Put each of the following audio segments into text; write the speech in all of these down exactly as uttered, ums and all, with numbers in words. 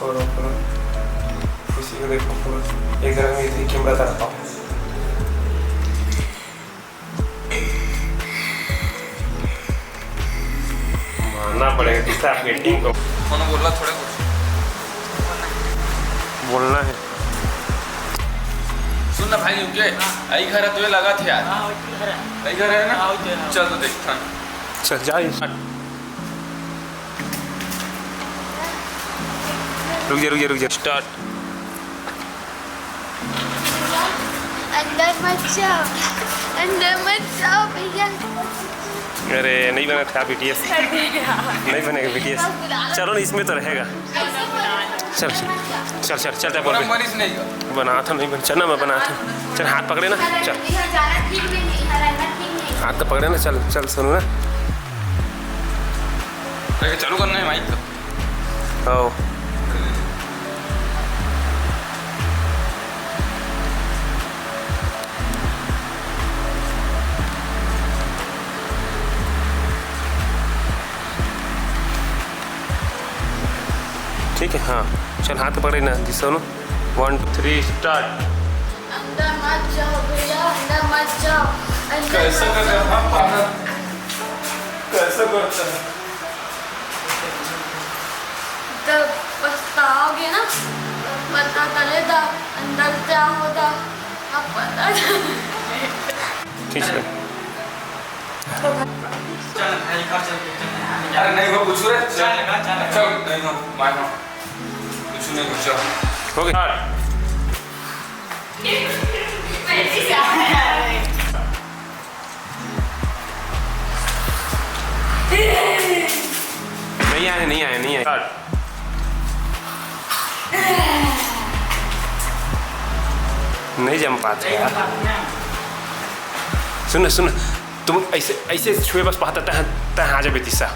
करो, करो। खुशी को देखो पूरा। एक जगह में इतनी कैमरा तरफ आओ। मानना पड़ेगा किससे आपकी एक्टिंग को। कोनो बोलना थोड़ा कुछ। बोलना है। सुन ना भाई, रुक के। आई घर है, तुझे लगा था यार। हाँ, वही घर है। आई घर है ना? हाँ, वही घर है। चल तो देखता हूँ। चल जा। रुक जा, रुक जा, रुक जा। स्टार्ट। अंदर मत जाओ, अंदर मत जाओ भैया। अरे, नहीं बना था बीटीएस। नहीं बनेगा बीटीएस। चलो ना, इसमें तो रहेगा। चल, चल, चल, चल, बोल बे। मनीष नहीं का। बना था, नहीं बन-, चल ना, मैं बना था। चल, हाथ पकड़े ना, चल। हाथ तो पकड़े ना, चल, चल, सुनो ना। अरे, चालू करना है माइक तो। आओ। ठीक है, हाँ, चल, हाथ पकड़े ना, दिसो ना। One, two, three, start. अंदर मत जाओ भैया, अंदर मत जाओ, अंदर कैसा मत करता जाओ। है, हाँ, पागल। कैसा करता है? जब पछताओगे ना, पता चलेगा अंदर क्या होता, अब पता चलेगा। ठीक है। चल, नहीं, घर चल, चल। अरे, नहीं हो, कुछ रे। चल, चल, चल। चल, नहीं हो, मार हो। कुछ नहीं हो, चल। हो गया। नहीं आए, नहीं आए, नहीं आए। नहीं जम पाते यार। सुन, सुन, तुम ऐसे, ऐसे छुए बस पाता तह, तह आ जाबे तीसा।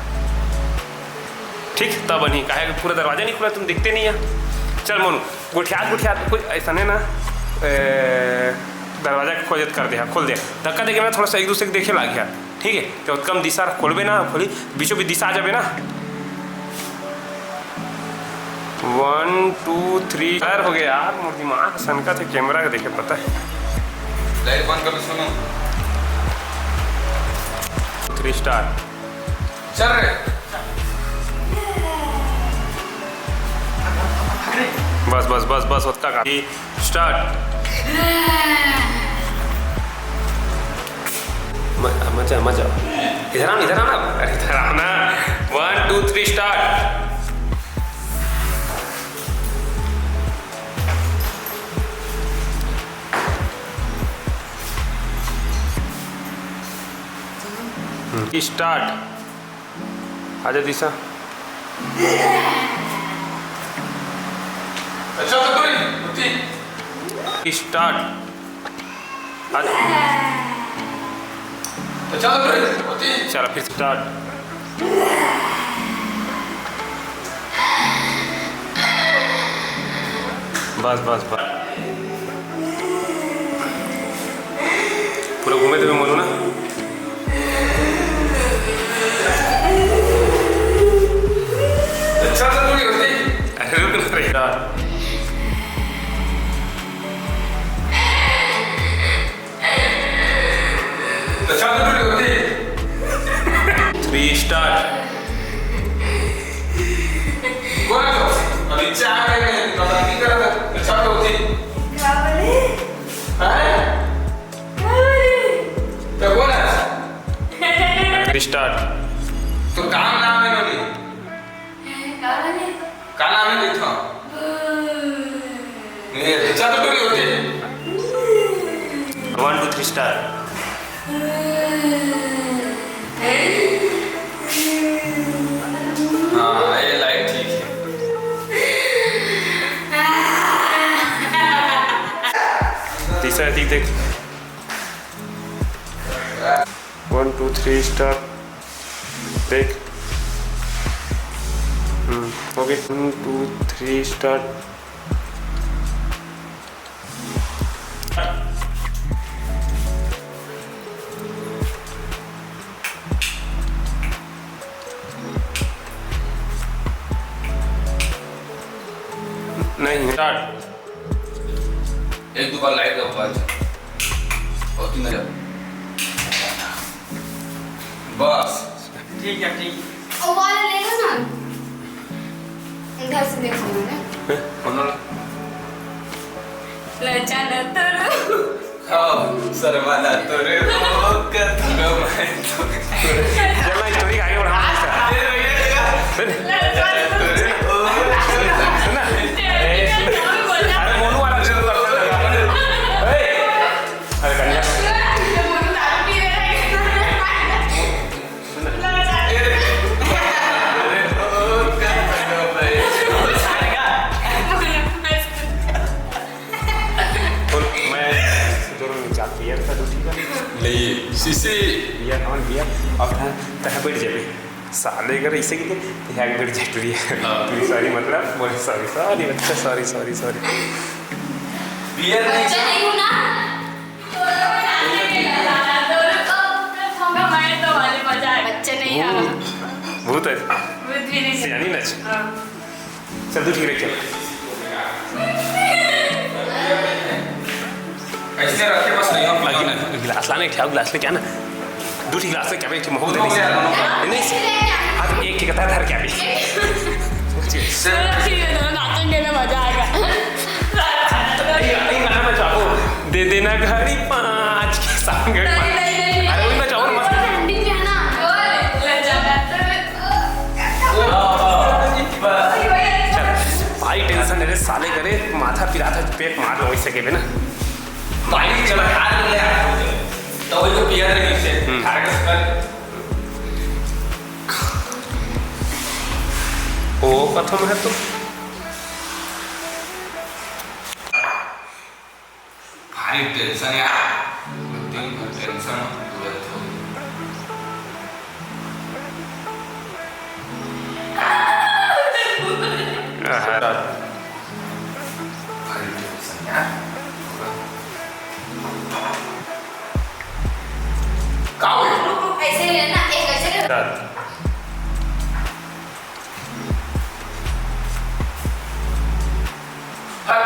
ठीक, तब नहीं, काहे कि पूरा दरवाजा नहीं खुला, तुम देखते नहीं है। चल मोनू, गोठियात, गोठियात, कोई ऐसा नहीं ना, ए, दरवाजा के खोजत कर दे, खोल दे। धक्का देके मैं थोड़ा सा एक दूसरे के देखे लाग गया, ठीक है? तो कम दिशा खोलबे ना, खोली, बीचों बीच दिशा आ जाबे ना। वन, टू, थ्री, यार हो गया यार, मोर दिमाग सनका थे कैमरा के देखे, पता है? लाइट बंद कर लो, सुनो। Three star. चल रे। बस, बस, बस, बस, ओतका काफी। स्टार्ट। म-, मत जा, मत जा। इधर आ ना, इधर आ ना। अरे, इधर आ ना। One, two, three, start. Hmm, start. आजा दिशा। अच्छा तो कोई होती। स्टार्ट। आजा। अच्छा तो कोई होती। चलो फिर स्टार्ट। बस, बस, बस। पूरा घूमे देबे मोनू ना। अच्छा, तो पूरी होती। अरे रुक ना रे। अच्छा, तो पूरी होती। Three star. बोल तो, अभी चार है, मैं पता नहीं कर रहा था। अच्छा, तो होती। क्या बोले? हैं? क्या बोले? तो कौन है? स्टार्ट। तो काम नाम है नोनी? हैं, क्या बोले? का नाम है लिखा? ये, अच्छा तो पूरी होती। वन, टू, थ्री, स्टार्ट। हाँ, ये लाइन ठीक है। तीसरा है, देख, देख। वन, टू, थ्री, स्टार्ट। देख। हम्म, हो गया। वन, टू, थ्री, स्टार्ट। नहीं, नहीं। Start। एक दो बार light का बंद। और तीन हजार। बस। ठीक है, ठीक। वो वाला ले लो ना। इधर से देखो ना। हैं? कौन वाला? लचा न तोरो। हाँ, शर्मा ना तोरे, ओ, कर दूंगा मैं तो। चल, मैं story आगे बढ़ाऊंगा इसका। ये, ये, ये, ये। सुन। लचा न तोरो। सुन ना। ए, सुन। अरे, मोनू वाला शुरू कर, कर, कर। ए, अरे, कन्या। और मैं दोनों जात बियर का दो ठीक है। नहीं, शीशी। Beer, non beer. अब तह, तह बैठ जाबे। साले अगर ऐसे की तो यहाँ बैठ जाए। हाँ। Sorry, मतलब, बोले sorry, sorry, बच्चा, sorry, sorry, sorry। बियर नहीं। बच्चा नहीं हूँ ना। बच्चे नहीं है। भूत है। भूत भी नहीं है। सियानी नच। हाँ। चल, तू ठीक रख, चल। ऐसे रखे बस नहीं, हम अगला गिलास लाना, एक ठे गिलास लेके आना। दू ठे गिलास लेके आवे, एक ठे महू दे दे। नहीं, नहीं, हाँ, तो एक, एक कथा धर के आवे। चलो, ठीक है, दोनों नाचेंगे ना, मजा आएगा। दे देना घड़ी पाँच के संग। नहीं, नहीं, नहीं, नहीं। अरे, वही मैं चाहूँ, मस्त। Ending है ना। चल, भाई, tension ले रे साले, करे माथा पिरात हे, पेक मार लो वैसे के ना। भाई, चला खा ले यार। तो वही तो पिया था नीचे। हम्म। खा के कर। ओ, कथम है तो। भारी tension यार, दिन भर tension रहत हो। आहा। भारी tension यार। का हो गया? ऐसे ही रहना, एक ऐसे रहना। हट।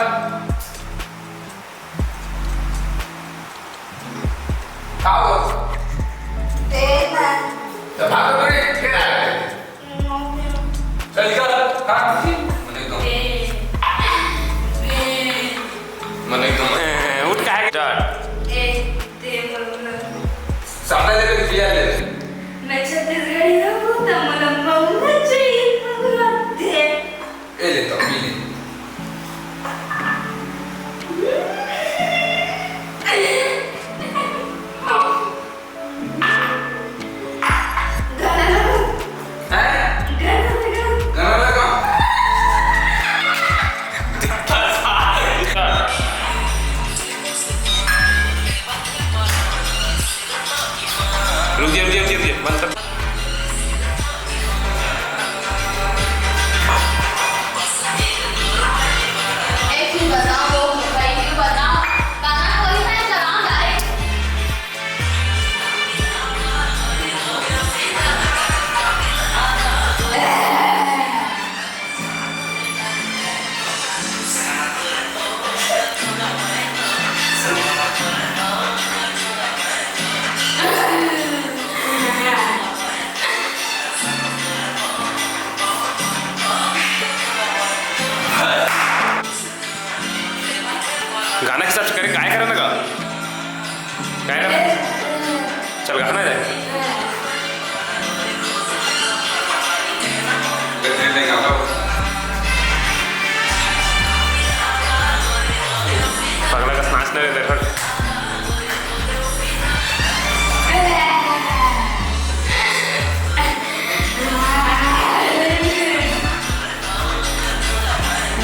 का हो? तेल है। तो भागो रे, फिर आ गए। चल निकल, काट। मने तो। ए, ए। मने तो। ए, उठ काहे? Start। ए, दे मम्मा। सामने ले, ले, ले। मैं छत्तीसगढ़ी हूँ, तो मम्मा चाहिए, मम्मा दे। ए ले तो, पी ले। गाना लगा। हैं? गाना लगा। गाना लगा। रुक जा, रुक जा, रुक जा, रुक जा। मतलब एक चीज बताओ, दो भाई, चीज बताओ, गाना कोई मैं चलाऊं direct। गाना के हिसाब से करे, काय करे ना गा? काय करे? चल, गाना है। पगला कस नाच ना रे, देखो।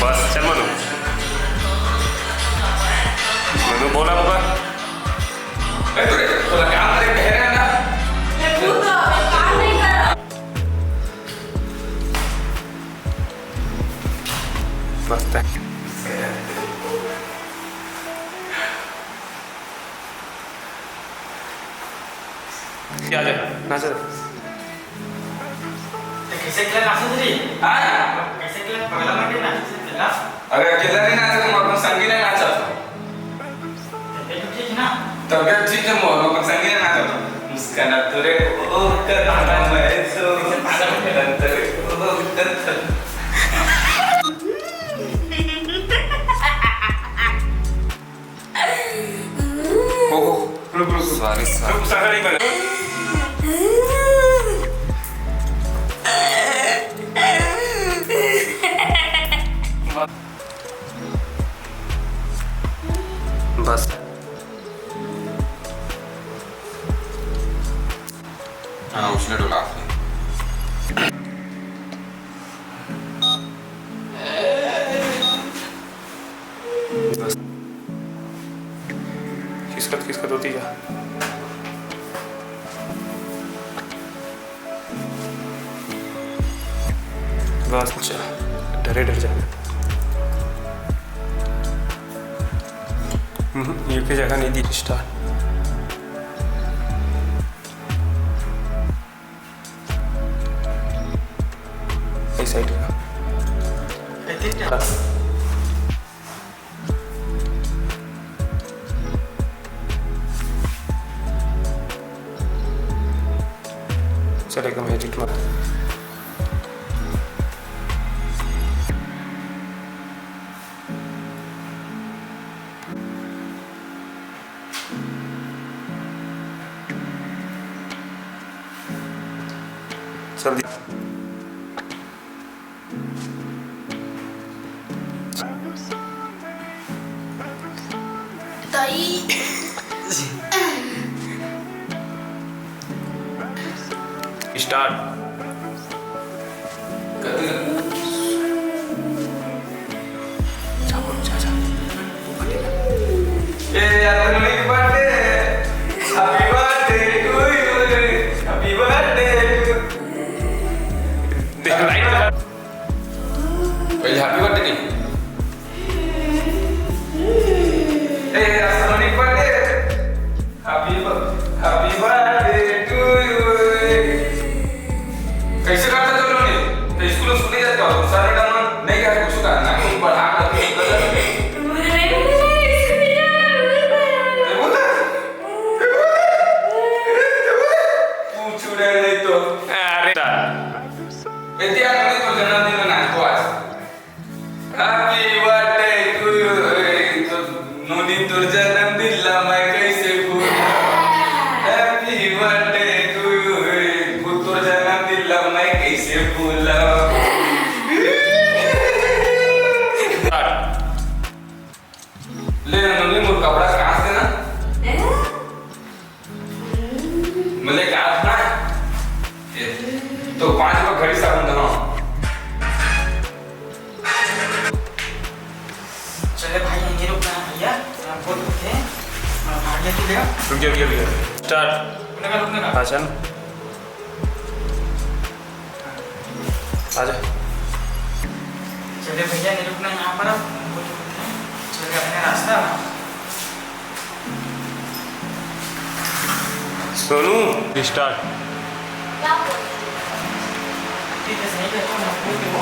बस, चल मनु। मनु, बोला बाबा। ए, तू रे, तोला काम करे कहे रहे ना? ये भूत तो काम नहीं कर रहा। मस्त है। क्या जा, नाच रे। कैसे के नाचत रही? हाँ? कैसे के पगला मन के नाचत रही ना? अरे, के बस। हाँ, उसने डोला आपने। बस। खिसकत, खिसकत होती जा। बस, अच्छा, डरे डर जाना। हम्म, ये के जगह नहीं दी, स्टार। इस साइड का। चल, एकदम एडिट मार। चल दिया। ताई। स्टार्ट। ए यार, मम्मी की birthday. Happy birthday to you। Happy birthday to you। देख, लाइट। पहले हैप्पी बर्थडे नहीं। ए, आज Soni birthday. Happy birthday to you। कैसे करता चलो नहीं? तो स्कूल सुने जाते हो, सर मैडम नहीं कहा कुछ करना, तुम पढ़ा कर। पूछ रहे नहीं तो। अरे। ए, दिया, नहीं तो जन्मदिन में नाच को आज। Happy birthday to you। ए, तो नोनी तोर जन्मदिन ला मैं कैसे भूल। Happy birthday to you। ए, तोर जन्मदिन ला मैं कैसे भूल। ले ना नोनी, मोर कपड़ा कहाँ से ना? हैं? मिले क्या था? ये तो पाँच रुपये घड़ी साबुन था ना। चले भाई, यहीं रुकना है भैया, आपको रुके, मैं भाग लेके गया। रुक जा, रुक जा, रुक जा। स्टार्ट। रुकने का, रुकने का। हाँ, चल। आजा। चले भैया, नहीं रुकना यहाँ पर अब। चले अपने रास्ता। सोनू, स्टार्ट। ठीक है, सही है, तो मजबूर हो।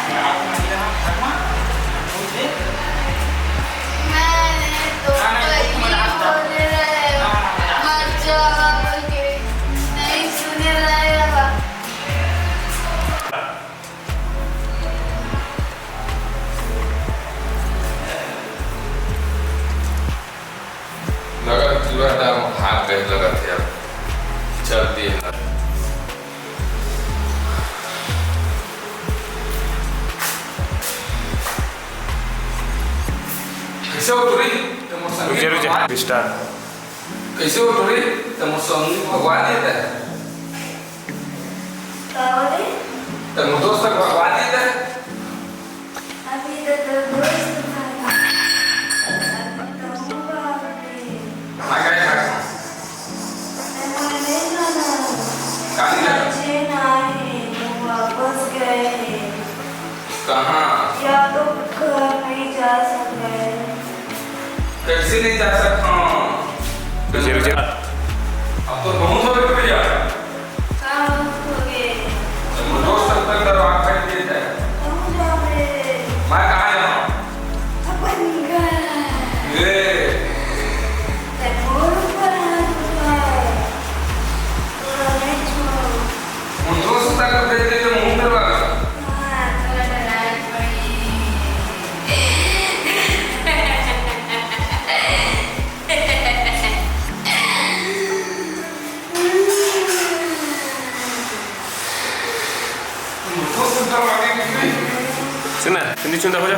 मैं आपको नहीं रहा, धर्मा, मजबूर थे। मैंने तो ना, ना, कहीं मजाक था। बोले रहे, ना, ना, मजाक। मत जाओ बोल के, नहीं सुने रहे अब। लगत पूरा दाम हाथ गए लगत है अब। चल दिए। कैसे हो टूरी? रुक जा, रुक जा। स्टार्ट। कैसे हो टूरी? तो मोर संगी भगवान देता है। का बोले? तो मोर दोस्त भगवान देता है। अभी तो तोर दोस्त भाई, अभी तो हूँ बाप रे। मैं काहे भागूँ? मैं नहीं जाना। काहे नहीं जाना? बच्चे ना आए, वो वापस गए। कहाँ? या तो घर नहीं जा सके। कैसे नहीं जा सकता हूँ? रुक जा, रुक जा। अब तो बहुत हो गए भैया। का हो गए? तुम दोस्त तक तक दरवाजा खोल देता है। कहूँ जावे? मैं कहाँ जाऊँ? अपन घर। ये। ते मोर ऊपर हाथ उठाए। थोड़ा नहीं छोड़ो। तुम दोस्त तक भेज देते मुंह पे वाला। हाँ, थोड़ा डराए पड़ी। सुन ना, चुंदी चुंदा हो जा।